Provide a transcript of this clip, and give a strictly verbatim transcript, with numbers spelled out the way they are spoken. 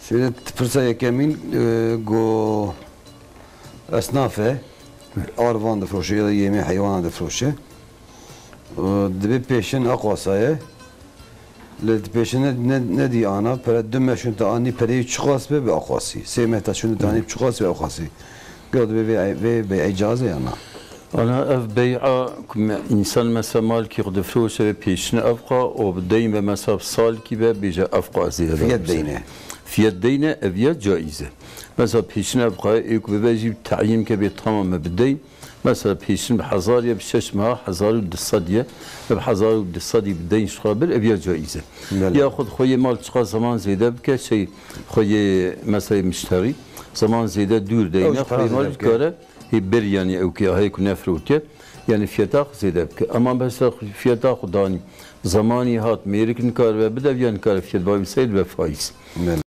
Şöyle pirsa yekemîn, e, go esnaf e, arvan difroşe ya da yemê heywana difroşe. E, dibê pêşin aqwasa ye. Lê di pêşin ne, ne, nedî ana, pere du meh şûn te anî pereyê çiqas be bi aqwasî. Sê meh te şûn te anî çiqas be aqwasî. Gel dibê vê, vê bey'ê caiz e ya na? Ana ev bey'a ku me, însan mesela malkî xwe difroşe vê pêşin evqa û bi deyn be mesela bi salkî be bêje evqa ez ê Fiyet deyne. Fiyet deyne ev ya caiz e. Mesela pêşin evqa ê ku bibe jî teyîn ke bê tamam e bi deyn. Mesela pêşin bi hezar ye, bi şeş meha hezar û du sed ye. Bi hezar û du sed bi deyn ji xwe bir ev ya caiz e. Belê. Ya xwe xwe yê mal çiqa zaman zêde bike şey xwe yê mesela müşterî zaman zêde dûr deyne xwe yê mal bikare. Hê bir, yanî ew kê hê ku nefrotiye, yanî fiyeta xwe zêde bike. Ema mesela fiyeta xwe danî, zamanî hat, mêrik nikaribe bide, ya nikare fiyet bavî seyr be faiz. Belê.